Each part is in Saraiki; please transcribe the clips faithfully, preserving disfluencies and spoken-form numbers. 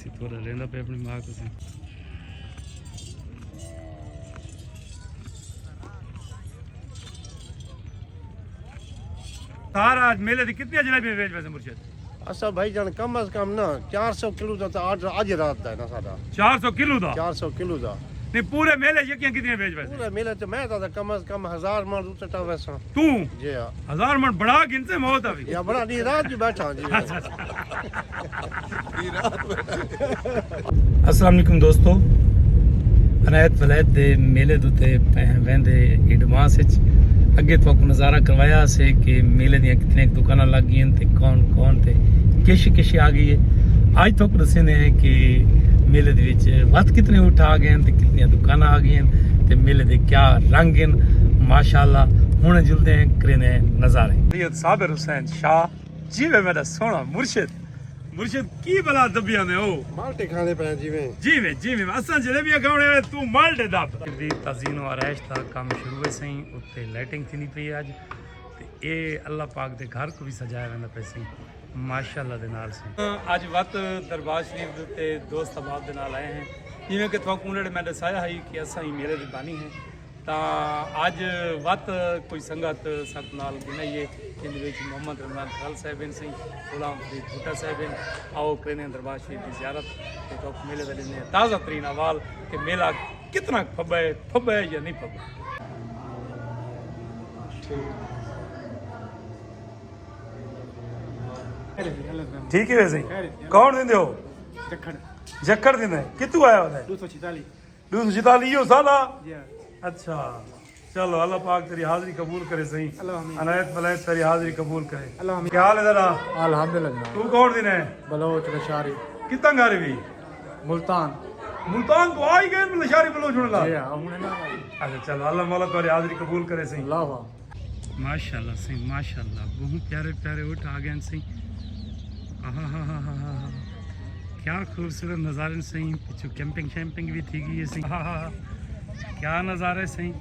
سی تھوڑا رہندا پہ اپنی ماں کو سی۔ سارا اڄ میلے دی کتنی جلیبیاں ویچ ویسے مرشد؟ اساں بھائی جان کم از کم نا چار سو کلو دا تاں آرڈر اڄ رات دا ہے نا ساڈا۔ چار سو کلو دا؟ چار سو کلو دا۔ نہیں، پورے میلے یکیاں کتنی ویچ ویسے؟ پورے میلے تے میں تاں کم از کم ہزار مال اتٹا ویساں۔ توں؟ جی ہاں۔ ہزار مال بڑا گنتے موت آوی۔ یا بڑا نہیں، رات جو بیٹھا جی۔ اچھا، اچھا۔ السلام علیکم دوستو، عنایت ولایت دے میلے دے اتے پہ ویندے ایڈوانس اچ اگے تہاکوں نظارہ کروایا سے کہ میلے دیاں کتنے دکاناں لگ گئین تے کون کون تے کیشی کیشی آ گئی ہے۔ اج تہاکوں دسیندے ہیں کہ میلے دے وچ وت کتنے اٹھ آ گئین تے کتنیاں دکاناں آ گئین تے میلے دے کیا رنگ ہیں۔ ماشاءاللہ، ہن جلدے ہیں، کریندے ہیں نظارے۔ سید صابر حسین شاہ، جیویں میݙا سوہݨا مرشد۔ مرشد، کی بلا دبیاں دے ہو؟ مالٹے کھاندے پئے ہیں جیویں۔ جیویں، جیویں۔ اساں جلیبیاں کھاوݨے آئے، توں مالٹے دب۔ دی تزئین و آرائش دا کم شروع ہے سئیں، اتے لائٹنگ تھیندی پئی ہے اڄ۔ تے اے اللہ پاک دے گھر کوں وی سجایا ویندا پئے سئیں، ماشاءاللہ دے نال سئیں۔ اڄ وت دربار شریف دے اتے دوست احباب دے نال آئے ہیں۔ جیویں کہ تہاکوں انہاں نے میں ݙسایا ہئی کہ اساں ہی میلے دے بانی ہیں۔ تاں اڄ وت کوئی سنگت ساکوں نال گھن آئی ہے، جن وچ محمد رمضان کھل صاحب ہن سئیں، غلام فرید بھٹہ صاحب ہن۔ آؤ کریندے ہیں دربار شریف دی زیارت تے تہاکوں میلے دا ݙیندے ہیں تازہ ترین احوال کہ میلہ کتنا پھبا ہے، پھبا ہے یا نہیں پھبا۔ ٹھیک ہے سئیں۔ کون ݙیندے ہو؟ جکھڑ۔ جکھڑ ݙیندے ہیں۔ کتھوں آیا ہوندے؟ ݙو سو چھتالی۔ ݙو سو چھتالی ایہو ساݙا؟ جی ہاں۔ اچھا۔ چلو، اللہ پاک تیری حاضری قبول کرے سئیں۔ اللہ آمین۔ عنایت ولایت تیری حاضری قبول کرے۔ اللہ آمین۔ کیا حال ہے ذرا؟ الحمدللہ جناب۔ تو کون ݙیندے ہیں؟ بلوچ لشاری۔ کتنا گھر بھی؟ ملتان۔ ملتان تو آ ہی گئے لشاری بلوچ ہوݨ دا؟ جی ہاں، ہݨ نہ آئی۔ اچھا، چلو، اللہ مولا تیری حاضری قبول کرے سئیں۔ اللہ آمین۔ ماشاءاللہ سئیں، ماشاءاللہ، بہت پیارے پیارے اٹھ آ گئے سئیں۔ آہا ہا ہا ہا ہا ہا۔ کیا خوبصورت نظارے سئیں، پچھوں کیمپنگ شیمپنگ بھی تھی گئی ہے سئیں۔ آہا ہا ہا۔ کیا نظارے سئیں،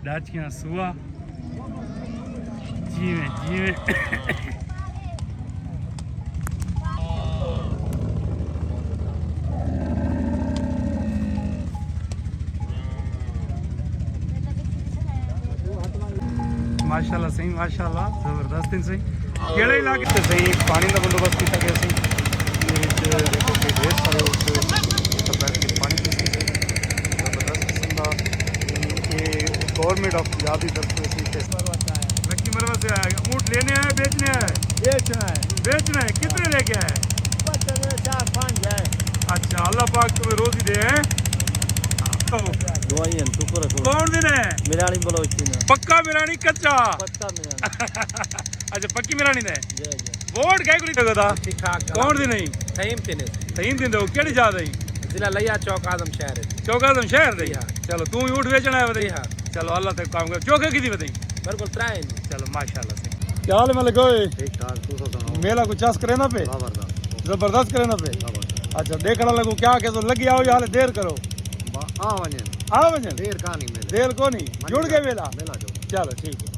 ݙاچیاں سوا۔ جیویں، جیویں۔ ماشاءاللہ سئیں، ماشاءاللہ، زبردست ہن سئیں۔ کیڑھے علاقے تے سئیں پاݨی دا بندوبست کیتا ڳیا سئیں؟ اے وچ ݙیکھو کہ ڈھیر سارے اٹھ اتھاں بیٹھ کے پاݨی پیندے سئیں۔ زبردست قسم دا۔ اے گورنمنٹ آف پنجاب دی طرف سے سئیں۔ لکی مروہ سے آیا۔ اونٹ لینے آئے، بیچنے آئے؟ بیچنا ہے۔ بیچنا ہے۔ کتنے لے کے آئے؟ پتہ نہیں، چار پانچ ہے۔ اچھا، اللہ پاک تمہیں روزی دے، ہیں؟ دعائیں ہیں، شکر ہے۔ کون دے نے؟ میرانی بلوچ دے نے۔ پکا میرانی، کچا؟ پکا میرانی۔ اچھا، پکی میرانی دے؟ جی، جی۔ ووٹ کہیں کوں نہیں ݙیندا؟ ٹھیک ٹھاک۔ کون دے نہیں؟ فہیم تے نے۔ فہیم دے ہو؟ کیڑھی جا دے؟ ضلع لیا، چوک اعظم شہر ہے۔ چوک اعظم شہر دے؟ جی ہاں۔ چلو، توں اونٹ ویچݨ آیا ودے؟ جی ہاں۔ چلو، اللہ تے کام کر۔ چوکے کیتی ودے؟ میرے کول ترائے ہیں۔ چلو، ماشاءاللہ سئیں۔ کیا حال ہے ملک اوئے؟ ٹھیک ٹھاک، توں سݨاؤ؟ میلہ کوں چس کریندے پئے؟ زبردست۔ زبردست کریندے پئے؟ زبردست۔ اچھا، ݙیکھݨ والے کوں کیا کہ لڳی آؤ یا حالے دیر کرو؟ با-، آ ونڄن۔ آ ونڄن؟ دیر کائنی میلے۔ دیر کونی؟ جڑ ڳئے میلہ؟ میلہ جو۔ چلو، ٹھیک ہے۔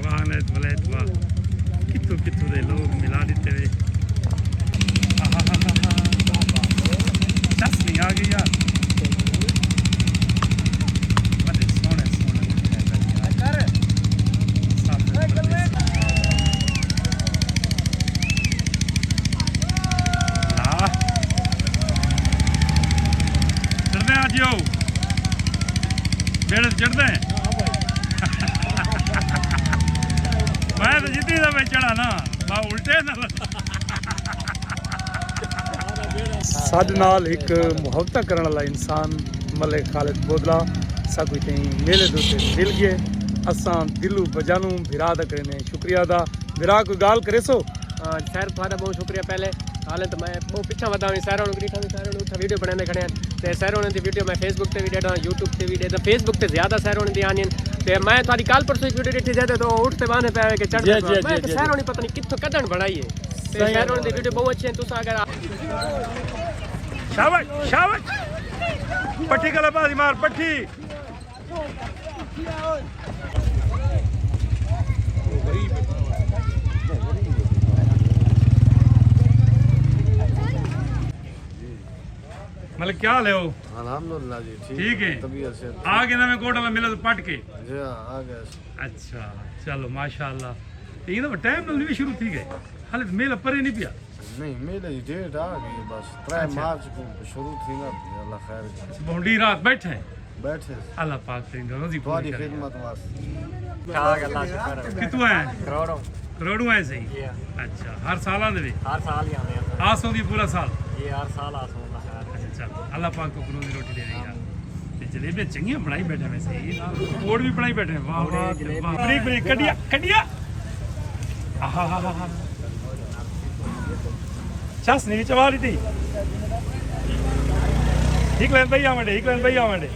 واہ عنایت ولایت واہ، کتھوں کتھوں دے لوگ ملا ݙتے وے۔ آہا ہا ہا ہا۔ چس نہیں آ گئی یار۔ بڑے سوہݨے سوہݨے اٹھ ہے۔ چڑھدے ہیں اڄ او۔ بیڑے تے چڑھدے ہیں۔ میں تے جتنی دفعہ چڑھا نا، میں الٹے نہ لڳا۔ ساݙے نال ہک محبتاں کرݨ والا انسان ملک خالد بودلا ساکوں اتیں میلے دے اتے مل ڳئے۔ اساں دلوں بجانوں بھرا دا کریندے ہیں شکریہ ادا۔ بھرا، کوئی ڳالھ کریسو؟ ہاں، سر، تہاݙا بہت شکریہ۔ پہلے حالے تو میں بہت پچھا ودا ہوں، سر ہن ݙٹھا وی، سر ہن اتھاں ویڈیو بݨیندے کھڑے ہیں۔ تے سر ہن دی ویڈیو میں فیس بک تے وی ݙیہڑاں، یوٹیوب تے وی ݙیہڑاں۔ فیس بک تے زیادہ سر ہن دی آندی ہیں۔ تے میں تہاݙی کل پرسوں ہک ویڈیو ݙٹھی جے تے او اٹھ تے باندھے پئے ہوئے کہ چڑھ جی، جی، جی، سر ہن ہی پتہ نہیں کتھوں کݙݨ بݨائی ہے۔ تے سر ہن دی ویڈیو بہت اچھی ہیں، تساں اگر شاباش، شاباش۔ پٹھی کلا بازی مار، پٹھی۔ کیا حال ہے ہو؟ الحمدللہ جی، ٹھیک ٹھیک ہے۔ ہے۔ طبیعت سے آ گئے نویں کوٹ والا میلہ تو پٹ کے؟ جی ہاں، آ گئے۔ اچھا، چلو ماشاءاللہ۔ یہ نا ٹائم نال نہیں شروع تھی گئے، حالے میلہ پرے نہیں پیا۔ نہیں، میلے دی ڈیٹ آ گئی، بس ترے اچھا۔ مارچ کو شروع تھی نا، اللہ خیر کرے۔ اچھا، بہنڈی رات بیٹھے ہیں۔ بیٹھے۔ اللہ پاک تیری روزی پوری تہاݙی کرے۔ خدمت واسطے۔ ٹھاک، اللہ شکر ہے۔ کتوں آئے ہیں؟ کروڑوں۔ کروڑوں آئے صحیح؟ جی ہاں۔ اچھا، ہر سال آندے وے؟ ہر سال ہی آندے ہیں۔ آس ہوندی پورا سال؟ جی، ہر سال آس ہوندا ہے۔ اچھا، چل، اللہ پاک تو روزی روٹی دے یار۔ تے جلیبیاں چنگیاں بݨائی بیٹھے ویسے، یہ نال پکوڑ بھی بݨائی بیٹھے۔ واہ، واہ، جلیبی۔ واہ۔ بریک، بریک، کڈیا، کڈیا۔ آہا، ہا، ہا، ہا۔ چس نہیں چوا لیتی۔ ہک لین پئی آوݨ ݙے، ہک لین پئی آوݨ ݙے۔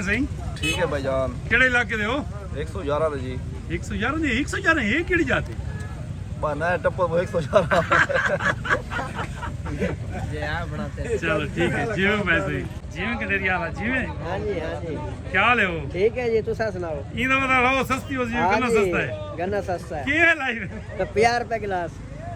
صحیح۔ ٹھیک ہے بھائی جان۔ کیڑے علاقے دے ہو؟ ہک سو یارہ دے جی۔ ہک سو یارہ دے، ہک سو یارہ، یہ کیڑی جاتے؟ بس نہ ٹپو، ہک سو یارہ۔ جی، آپ بناتے ہیں۔ چلو ٹھیک ہے، جیویں پیسے۔ جیویں کنڈیری والا، جیویں۔ ہاں جی، ہاں جی۔ کیا حال ہے ہو؟ ٹھیک ہے جی، تساں سناؤ؟ ایندا مطلب راہ سستی ہو سی، ہاں گنا جی، سستا ہے۔ گنا سستا ہے۔ کی ہے لائف؟ تو پنجاہ روپے گلاس۔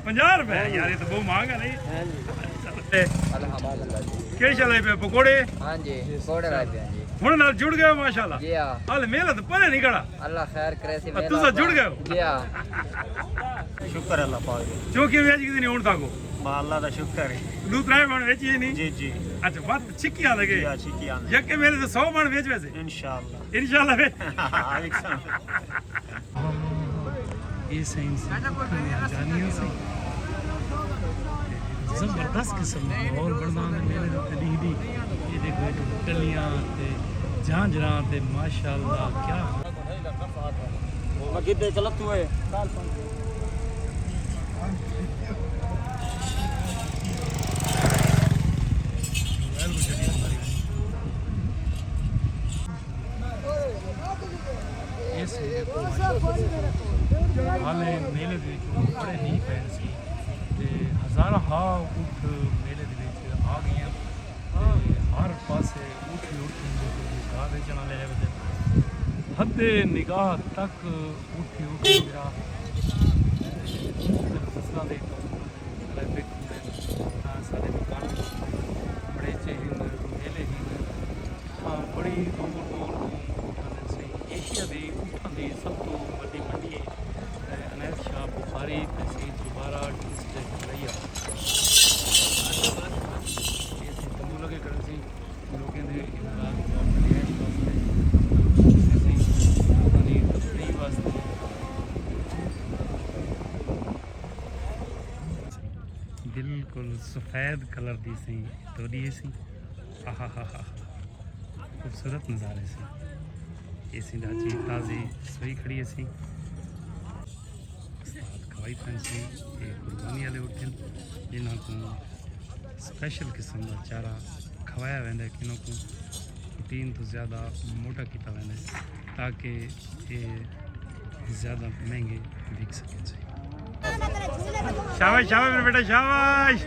پنجاہ روپے؟ ہاں جی۔ یار، یہ تو بہت مہنگا نہیں۔ ہاں جی۔ الحمدللہ جی۔ کیا شے لائے پے؟ پکوڑے؟ ہاں جی، پکوڑے لائے پے ہیں جی۔ ہن نال جڑ گئے ہو ماشاءاللہ۔ جی ہاں۔ حال میلہ تو پرے نہیں کھڑا۔ اللہ خیر کرے سی، اور میلہ تساں جڑ گئے ہو؟ جی ہاں۔ شکر اللہ پاک جی۔ کیونکہ ویج کسی نہیں ہن تاکو۔ با اللہ دا شکر ہے۔ دو ترے بݨ ویچ ہی نہیں۔ جی جی۔ اچھا، بات چھکی آ لگے۔ جی ہاں، چھکی آ لگے۔ یکے میلے تے سو بݨ ویچ ویسے۔ انشاءاللہ۔ انشاءاللہ وے۔ ہاں، ایک سال۔ یہ سائیں سی، جانیاں سی۔ زبردست قسم دا ماحول بݨدا ہے میلے دے تے ݙینہہ دی۔ یہ دیکھو، ٹلیاں تے جھانجھراں تے ماشاءاللہ کیا۔ میں کدے چلت ہوئے۔ اس حالے میلے دے وچ بڑے مینہ پئے سی تے ہزاراں ہا اٹھ میلے دے وچ آ گئیاں تے ہر پاسے اٹھ اٹھ کے گاہ ویچݨ والے آئے ودن۔ حد نگاہ تک اٹھ اٹھ میرا مختلف نسلاں دے ریپک ہن، سارے مکان بڑے چے ہن، میلے ہن۔ ہاں، بڑی دور دور توں اٹھ آندن سئیں۔ ایشیا دے اٹھاں دی سب توں وݙی منڈی ہے، عنایت شاہ بخاری تحصیل چوبارہ ڈسٹرکٹ رحیہ۔ یہ سئیں تمبو لگے کھڑے سئیں، لوکیں دے امداد اور رہائش واسطے، سئیں لوکاں دی تفریح واسطے۔ بالکل سفید کلر دی سئیں دودی ہے سئیں۔ آہا ہا ہا۔ خوبصورت نظارے سی۔ اے سی دا جی تازی سوئی کھڑی ہے سی۔ استاد کھوائی پن سی۔ اے قربانی والے اٹھن جنہاں کو سپیشل قسم دا چارہ کھوایا ویندا ہے، کنوں کو پروٹین تو زیادہ موٹا کیتا ویندا ہے تاکہ اے زیادہ مہنگے وک سکن سئیں۔ شاباش، شاباش میرے بیٹا، شاباش۔